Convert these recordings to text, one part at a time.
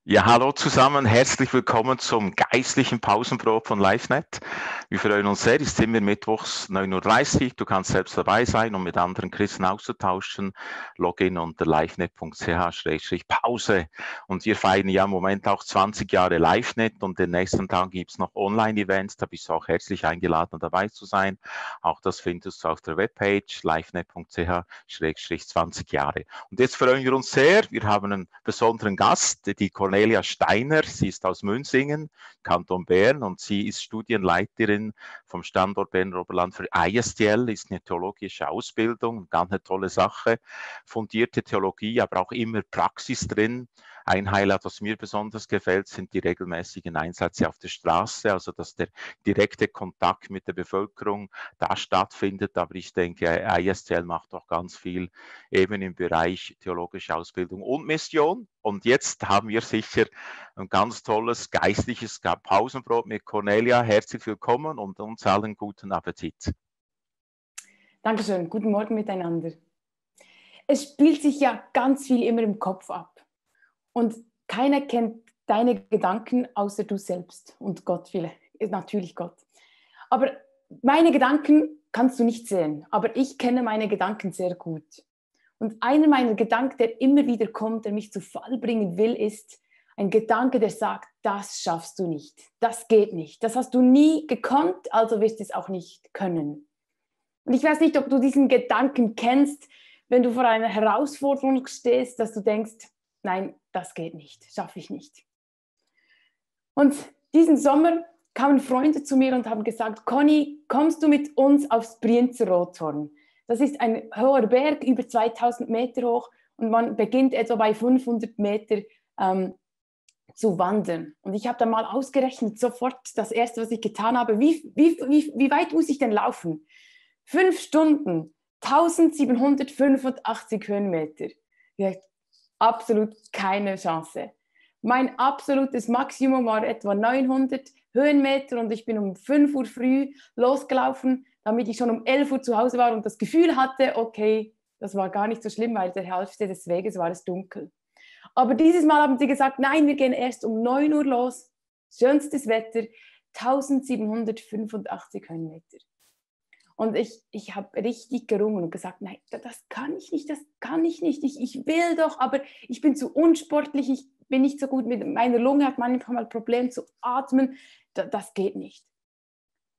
Ja, hallo zusammen, herzlich willkommen zum geistlichen Pausenbrot von LiveNet. Wir freuen uns sehr, es ist immer mittwochs 9:30 Uhr. Du kannst selbst dabei sein, um mit anderen Christen auszutauschen. Login unter livenet.ch/Pause. Und wir feiern ja im Moment auch 20 Jahre LiveNet und den nächsten Tag gibt es noch Online-Events. Da bist du auch herzlich eingeladen, dabei zu sein. Auch das findest du auf der Webpage livenet.ch/20 Jahre. Und jetzt freuen wir uns sehr, wir haben einen besonderen Gast, die Cornelia Steiner. Sie ist aus Münsingen, Kanton Bern, und sie ist Studienleiterin vom Standort Berner Oberland für ISTL, ist eine theologische Ausbildung, ganz eine tolle Sache, fundierte Theologie, aber auch immer Praxis drin. Ein Highlight, was mir besonders gefällt, sind die regelmäßigen Einsätze auf der Straße, also dass der direkte Kontakt mit der Bevölkerung da stattfindet. Aber ich denke, ISTL macht auch ganz viel eben im Bereich theologische Ausbildung und Mission. Und jetzt haben wir sicher ein ganz tolles geistliches Pausenbrot mit Cornelia. Herzlich willkommen und uns allen guten Appetit. Dankeschön, guten Morgen miteinander. Es spielt sich ja ganz viel immer im Kopf ab. Und keiner kennt deine Gedanken außer du selbst und Gott, natürlich Gott. Aber meine Gedanken kannst du nicht sehen, aber ich kenne meine Gedanken sehr gut. Und einer meiner Gedanken, der immer wieder kommt, der mich zu Fall bringen will, ist ein Gedanke, der sagt, das schaffst du nicht, das geht nicht, das hast du nie gekonnt, also wirst du es auch nicht können. Und ich weiß nicht, ob du diesen Gedanken kennst, wenn du vor einer Herausforderung stehst, dass du denkst, nein, das geht nicht, schaffe ich nicht. Und diesen Sommer kamen Freunde zu mir und haben gesagt, Conny, kommst du mit uns aufs Brienzer Rothorn? Das ist ein hoher Berg, über 2000 Meter hoch, und man beginnt etwa bei 500 Meter zu wandern. Und ich habe dann mal ausgerechnet, sofort das Erste, was ich getan habe, wie weit muss ich denn laufen? 5 Stunden, 1785 Höhenmeter. Ja, absolut keine Chance. Mein absolutes Maximum war etwa 900 Höhenmeter und ich bin um 5 Uhr früh losgelaufen, damit ich schon um 11 Uhr zu Hause war und das Gefühl hatte, okay, das war gar nicht so schlimm, weil der Hälfte des Weges war es dunkel. Aber dieses Mal haben sie gesagt, nein, wir gehen erst um 9 Uhr los, schönstes Wetter, 1785 Höhenmeter. Und ich habe richtig gerungen und gesagt, nein, das kann ich nicht, das kann ich nicht. Ich will doch, aber ich bin zu unsportlich, ich bin nicht so gut mit meiner Lunge, hat manchmal Probleme zu atmen, das geht nicht.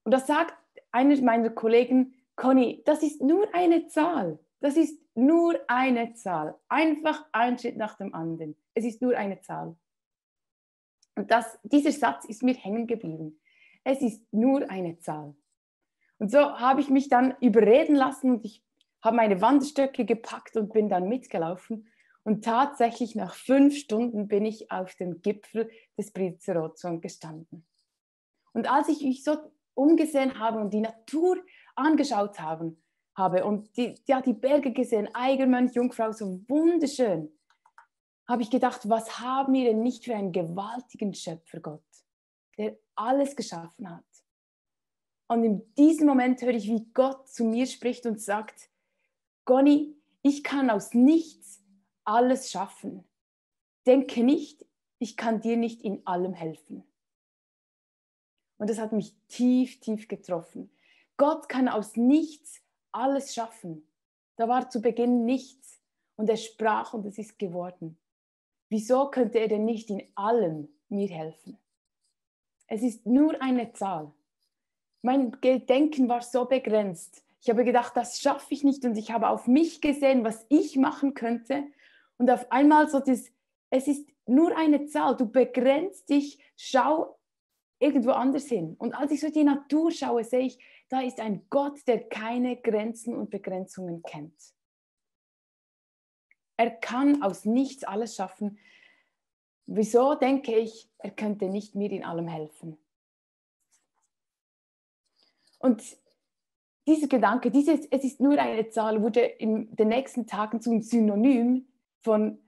Und das sagt einer meiner Kollegen, Conny, das ist nur eine Zahl. Das ist nur eine Zahl. Einfach ein Schritt nach dem anderen. Es ist nur eine Zahl. Und dieser Satz ist mir hängen geblieben. Es ist nur eine Zahl. Und so habe ich mich dann überreden lassen und ich habe meine Wanderstöcke gepackt und bin dann mitgelaufen. Und tatsächlich nach 5 Stunden bin ich auf dem Gipfel des Brienzer Rothorn gestanden. Und als ich mich so umgesehen habe und die Natur angeschaut habe und die Berge gesehen, Eiger, Mönch, Jungfrau, so wunderschön, habe ich gedacht, was haben wir denn nicht für einen gewaltigen Schöpfergott, der alles geschaffen hat. Und in diesem Moment höre ich, wie Gott zu mir spricht und sagt, Conny, ich kann aus nichts alles schaffen. Denke nicht, ich kann dir nicht in allem helfen. Und das hat mich tief, tief getroffen. Gott kann aus nichts alles schaffen. Da war zu Beginn nichts und er sprach und es ist geworden. Wieso könnte er denn nicht in allem mir helfen? Es ist nur eine Zahl. Mein Denken war so begrenzt. Ich habe gedacht, das schaffe ich nicht und ich habe auf mich gesehen, was ich machen könnte. Und auf einmal so es ist nur eine Zahl. Du begrenzt dich, schau irgendwo anders hin. Und als ich so die Natur schaue, sehe ich, da ist ein Gott, der keine Grenzen und Begrenzungen kennt. Er kann aus nichts alles schaffen. Wieso denke ich, er könnte nicht mir in allem helfen? Und dieser Gedanke, es ist nur eine Zahl, wurde in den nächsten Tagen zum Synonym von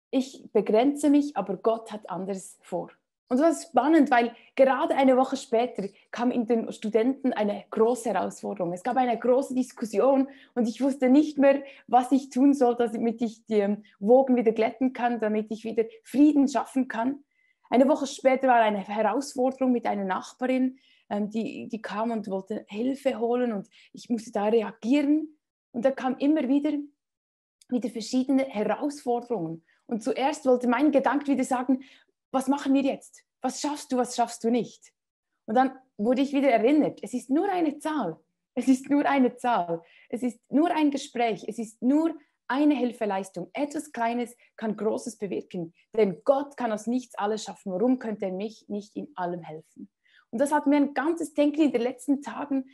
ich begrenze mich, aber Gott hat anderes vor. Und das ist spannend, weil gerade eine Woche später kam in den Studenten eine große Herausforderung. Es gab eine große Diskussion und ich wusste nicht mehr, was ich tun soll, damit ich die Wogen wieder glätten kann, damit ich wieder Frieden schaffen kann. Eine Woche später war eine Herausforderung mit einer Nachbarin, die kam und wollte Hilfe holen und ich musste da reagieren. Und da kamen immer wieder verschiedene Herausforderungen. Und zuerst wollte mein Gedanke wieder sagen, was machen wir jetzt? Was schaffst du nicht? Und dann wurde ich wieder erinnert, es ist nur eine Zahl. Es ist nur eine Zahl. Es ist nur ein Gespräch. Es ist nur eine Hilfeleistung. Etwas Kleines kann Großes bewirken. Denn Gott kann aus nichts alles schaffen. Warum könnte er mich nicht in allem helfen? Und das hat mir ein ganzes Denken in den letzten Tagen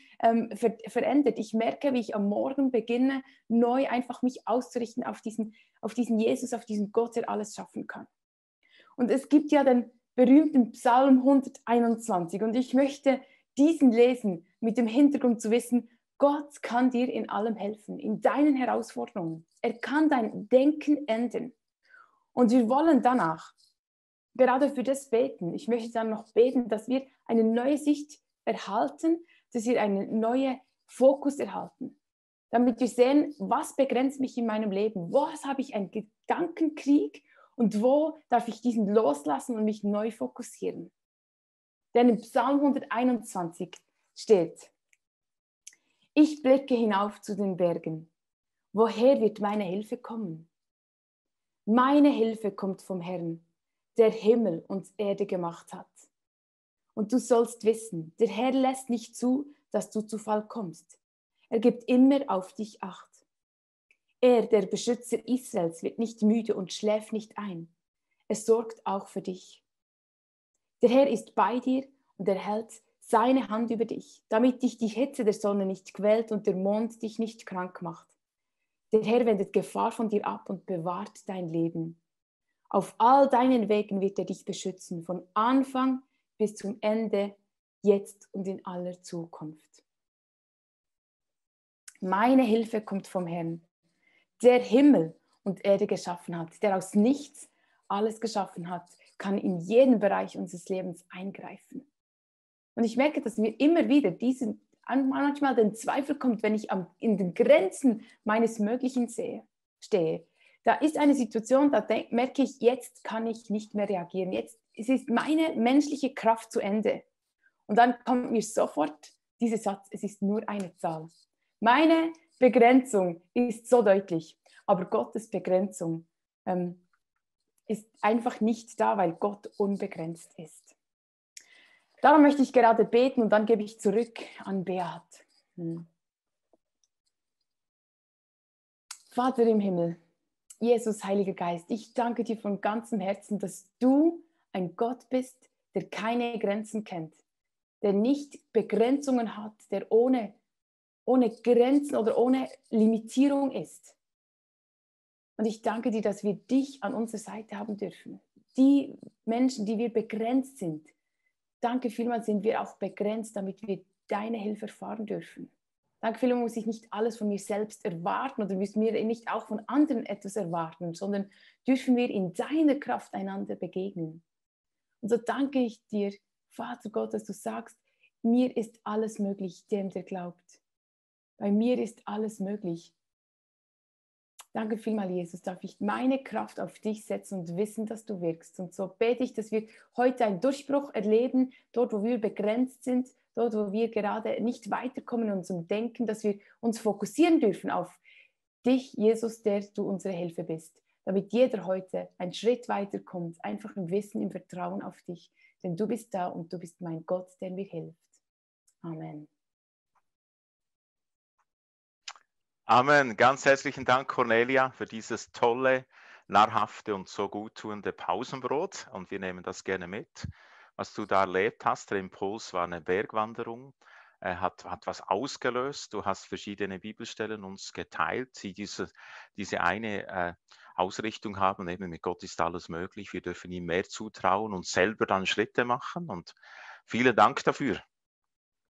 verändert. Ich merke, wie ich am Morgen beginne, neu einfach mich auszurichten auf diesen Jesus, auf diesen Gott, der alles schaffen kann. Und es gibt ja den berühmten Psalm 121 und ich möchte diesen lesen mit dem Hintergrund zu wissen, Gott kann dir in allem helfen, in deinen Herausforderungen. Er kann dein Denken ändern. Und wir wollen danach gerade für das beten. Ich möchte dann noch beten, dass wir eine neue Sicht erhalten, dass wir einen neuen Fokus erhalten. Damit wir sehen, was begrenzt mich in meinem Leben? Wo habe ich einen Gedankenkrieg? Und wo darf ich diesen loslassen und mich neu fokussieren? Denn im Psalm 121 steht, ich blicke hinauf zu den Bergen. Woher wird meine Hilfe kommen? Meine Hilfe kommt vom Herrn, der Himmel und Erde gemacht hat. Und du sollst wissen, der Herr lässt nicht zu, dass du zu Fall kommst. Er gibt immer auf dich Acht. Er, der Beschützer Israels, wird nicht müde und schläft nicht ein. Er sorgt auch für dich. Der Herr ist bei dir und er hält seine Hand über dich, damit dich die Hitze der Sonne nicht quält und der Mond dich nicht krank macht. Der Herr wendet Gefahr von dir ab und bewahrt dein Leben. Auf all deinen Wegen wird er dich beschützen, von Anfang bis zum Ende, jetzt und in aller Zukunft. Meine Hilfe kommt vom Herrn, der Himmel und Erde geschaffen hat, der aus nichts alles geschaffen hat, kann in jeden Bereich unseres Lebens eingreifen. Und ich merke, dass mir immer wieder manchmal den Zweifel kommt, wenn ich in den Grenzen meines Möglichen stehe. Da ist eine Situation, da merke ich, jetzt kann ich nicht mehr reagieren. Jetzt ist meine menschliche Kraft zu Ende. Und dann kommt mir sofort dieser Satz, es ist nur eine Zahl. Meine Begrenzung ist so deutlich, aber Gottes Begrenzung ist einfach nicht da, weil Gott unbegrenzt ist. Darum möchte ich gerade beten und dann gebe ich zurück an Beat. Vater im Himmel, Jesus, Heiliger Geist, ich danke dir von ganzem Herzen, dass du ein Gott bist, der keine Grenzen kennt, der nicht Begrenzungen hat, der ohne Grenzen oder ohne Limitierung ist. Und ich danke dir, dass wir dich an unserer Seite haben dürfen. Die Menschen, die wir begrenzt sind, danke vielmals sind wir auch begrenzt, damit wir deine Hilfe erfahren dürfen. Danke vielmals muss ich nicht alles von mir selbst erwarten oder müssen wir nicht auch von anderen etwas erwarten, sondern dürfen wir in deiner Kraft einander begegnen. Und so danke ich dir, Vater Gott, dass du sagst, mir ist alles möglich, dem der glaubt. Bei mir ist alles möglich. Danke vielmals, Jesus, darf ich meine Kraft auf dich setzen und wissen, dass du wirkst. Und so bete ich, dass wir heute einen Durchbruch erleben, dort, wo wir begrenzt sind, dort, wo wir gerade nicht weiterkommen in unserem Denken, dass wir uns fokussieren dürfen auf dich, Jesus, der du unsere Hilfe bist, damit jeder heute einen Schritt weiterkommt, einfach im Wissen, im Vertrauen auf dich. Denn du bist da und du bist mein Gott, der mir hilft. Amen. Amen. Ganz herzlichen Dank, Cornelia, für dieses tolle, nahrhafte und so guttuende Pausenbrot. Und wir nehmen das gerne mit. Was du da erlebt hast, der Impuls war eine Bergwanderung, hat was ausgelöst. Du hast verschiedene Bibelstellen uns geteilt, die diese eine Ausrichtung haben. Eben mit Gott ist alles möglich. Wir dürfen ihm mehr zutrauen und selber dann Schritte machen. Und vielen Dank dafür.